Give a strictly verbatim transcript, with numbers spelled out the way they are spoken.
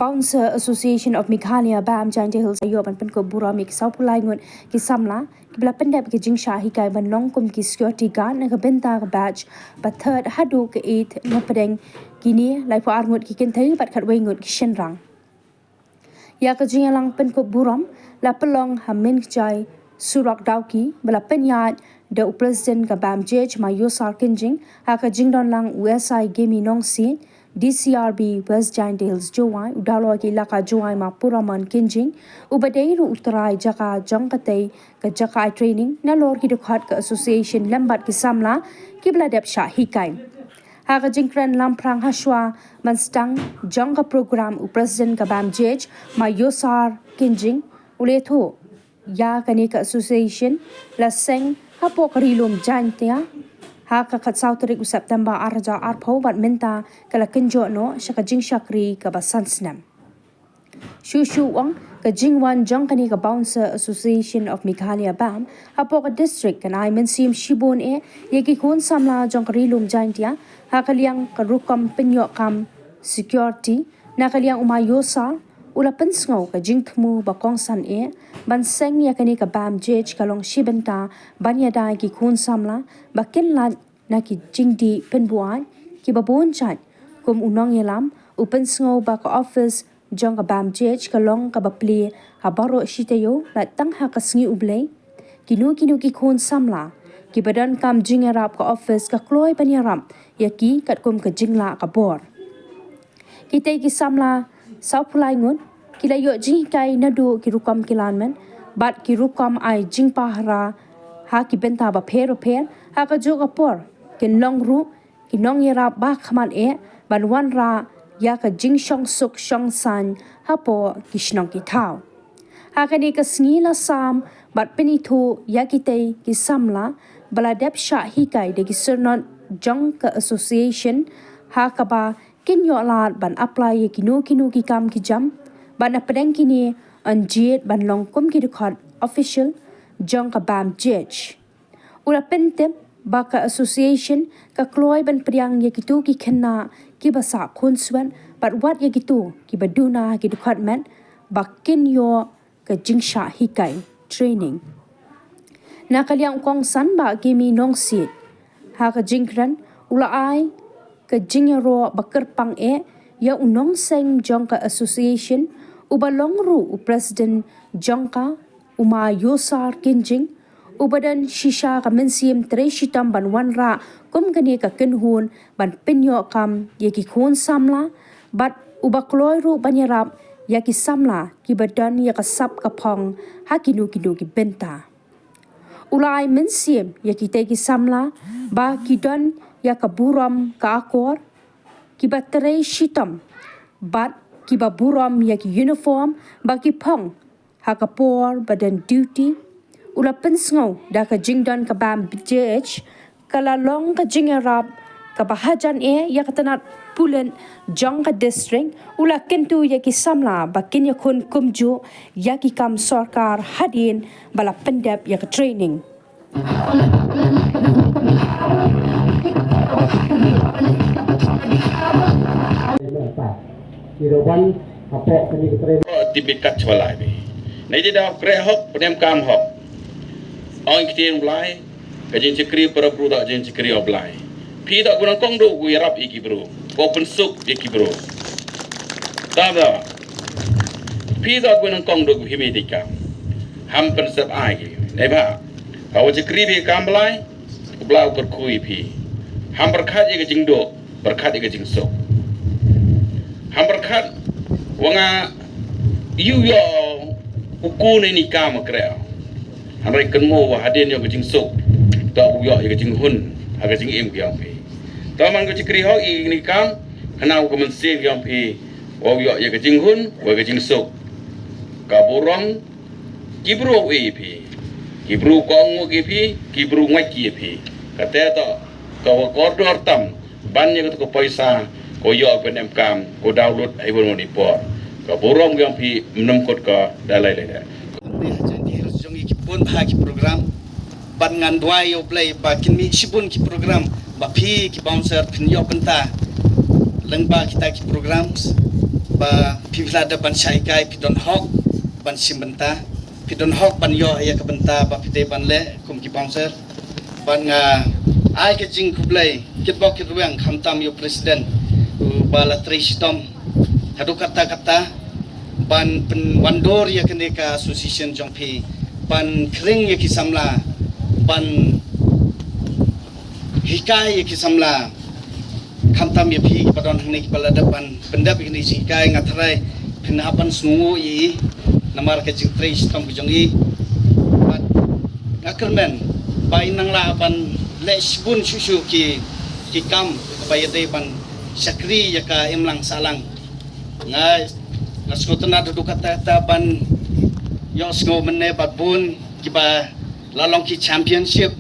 Bouncer Association of Meghalaya BAM Jaintia Hills ïoh ban pynkup burom ïa ki saw phew lai ngut ki samla kiba la pyndep ïa ka jingshah hikai ban long kum ki security guard na ka bynta ka batch ba third haduh ka eighth na pdeng kine laiphew ar ngut ki kynthei bad khatwei ngut ki shynrang. Ïa ka jingïalang pynkup burom la pynlong ha Mynkjai Surok Dawki ba la pynïaid da u President ka BAM Jej Mayosar Kynjing ha ka jingdon lang u S I Gemi Nongsiej, D C R B West Jaintia Hills Jowai, u Dalok Ilaka Jowai Ma Puramon Kynjing, uba dei ruh u trai jaka jong katei ka jaka ai training nalor ki dkhot ka association lem bad ki samla kiba la dep shah hikai. Ha ka jingkren lamphrang hashwa ban sdang jong ka program u President ka BAM Jej Mayosar Kynjing u la ïathuh ïa kane ka association la seng hapoh ka Ri Lum Jaintia ha ka khatsaw tarik u September ar hajar arphew bad mynta ka la kynjoh noh sha ka jingshakri kaba san snem. Shuh shuh u ong ka jingwan jong kane ka Bouncer Association of Meghalaya BAM hapoh ka district kan ai mynsiem shibun eh ïa ki khun samla jong ka Ri Lum Jaintia ha ka liang ka rukom pynïoh kam security. Na ka liang u Mayosar u la pynsngew ka jingthmu ba kongsan eh ban seng ïa kane ka BAM Jej ka long shi bynta ban ïada ïa ki khun samla ba kin lait na ki jingdih pynbuaid kiba bun jait. Kum u nongïalam u pynsngew ba ka office jong ka BAM Jej ka long kaba plie ha baroh shi taïew lait tang ha ka sngi U Blei. Kino kino ki khun samla kiba donkam jingïarap ka office ka kloi ban ïarap ïa ki katkum ka jinglah ka bor. Kitei ki samla saw phew lai ngut ki la ïoh jinghikai naduh ki rukom ki lineman bad ki rukom ai jingpahara ha ki bynta bapher bapher. Ha kajuh ka por kin long ruh ki nongïarap ba khmat eh ban wanrah ïa ka jingshong suk shong saiñ hapoh ki shnong ki thaw. Ha kane ka sngi la sam bad pynithuh ïa kitei ki samla ba la dep shah hikai da ki syrnod jong ka association ha kaba kin ïoh lad ban apply ïa kino kino ki kam ki jam bad na pdeng kine yn jied ban long kum ki dkhot official jong ka BAM Jej. U la pyntip ba ka association ka kloi ban pdiang ïa kito ki khynnah kiba sah khunswet bad wat ïa kito kiba duna ha ki dkhot met ba kin ïoh ka jingshah hikai training. Na ka liang u kongsan Bah Gimi Nongsiej ha ka jingkren u la ai ka jingïaroh ba kyrpang eh ïa u nongseng jong ka association uba long ruh u president jong ka u Mayosar Kynjing uba don shisha ka mynsiem trei shitom ban wanrah kum kane ka kynhun ban pynïoh kam ïa ki khun samla bad uba kloi ruh ban ïarap ïa ki samla kiba don ïa ka sap ka phong ha kino kino ki bynta. U la ai mynsiem ïa kitei ki samla ba ki don ïa ka burom ka akor kiba trei shitom bad kiba burom ïa ki uniform ba ki phong ha ka por ba don duty. U la pynsngew da ka jingdon ka BAM Jej ka la long ka jingïarap kaba hajan eh ïa ka tnat pulit jong ka district. U la kyntu ïa ki samla ba kin ïakhun kumjuh ïa ki kam sorkar hadien ba la pyndep ïa ka training. Ki ruban hapoh kani ka training. Tip kat chwalai bi. Nai di da kreh hok, pnem kam hok. Ong ktien Blai, ka jingchakri para bru da jingchakri U Blai. Phi da gu nongkong du gu ïarap ïa ki bru. Ko pynsuk ïa ki bru. Tam da. Phi da gu nongkong du gu himi di kam. Ham pynsep ai ki. Nai ba. Ka wa chakri bi kam Blai. U Blai u kyrkhu ïa phi. Ham pyrkhat ïa ka jingduk, pyrkhat ïa ka jingsuk. Ham pyrkhat wa nga ïu ïoh u ku ne ni kam kreh. Hynrei kynmaw wa hadien ïoh ka jingsuk, to u ïoh ïa ka jinghun ha ka jingim ka jong phi. To man ka chakri hok ïa ni kam, khnang ka mynsiem ka jong phi, wa u ïoh ïa ka jinghun wa ka jingsuk. Ka burom ki bru ïa phi. Ki bru kong ïa phi, ki bru ngwait ïa phi. Kata to ka wa kordor tam ban ïa ka poisa ko ïoh phi ne em kam ko download ai bun ni por. Ka burom ka jong phi mnem kot ka da lai lai da. Ni ha jong ki, jong ki bun bha ki program. Ban ngan duwai ïa U Blei ba kin mih shibun ki program ba phi ki bouncer phin ïoh bynta lyngba kita ki programs. ba phi la dep ban shah hikai, phi don hok ban shim bynta, phi don hok ban ïoh ïa ka bynta ba phi dei ban leh kum ki bouncer. Bad nga ai ka jingkhublei kitbok kitrwiang khamtam ïa u president, u Bah Latrei Shitom, haduh katta katta ban pynwandur ïa kane ka association jong phi, ban khring ïa ki samla, ban hikai ïa ki samla. Khamtam ïa phi kiba don hangne kiba la dep ban pyndep ïa kine ki jinghikai, nga tharai phin hap ban sngewnguh ïa i namar ka jingtrei shitom ka jong i. Bad nga kyrmen ba in nang lah ban leh shibun shuh shuh ki, ki kam kaba ïadei ban shakri ïa ka imlang sahlang. Nga, nga sngewtynnat haduh katta katta ban ïohsngew mynne bad bun kiba la long ki championship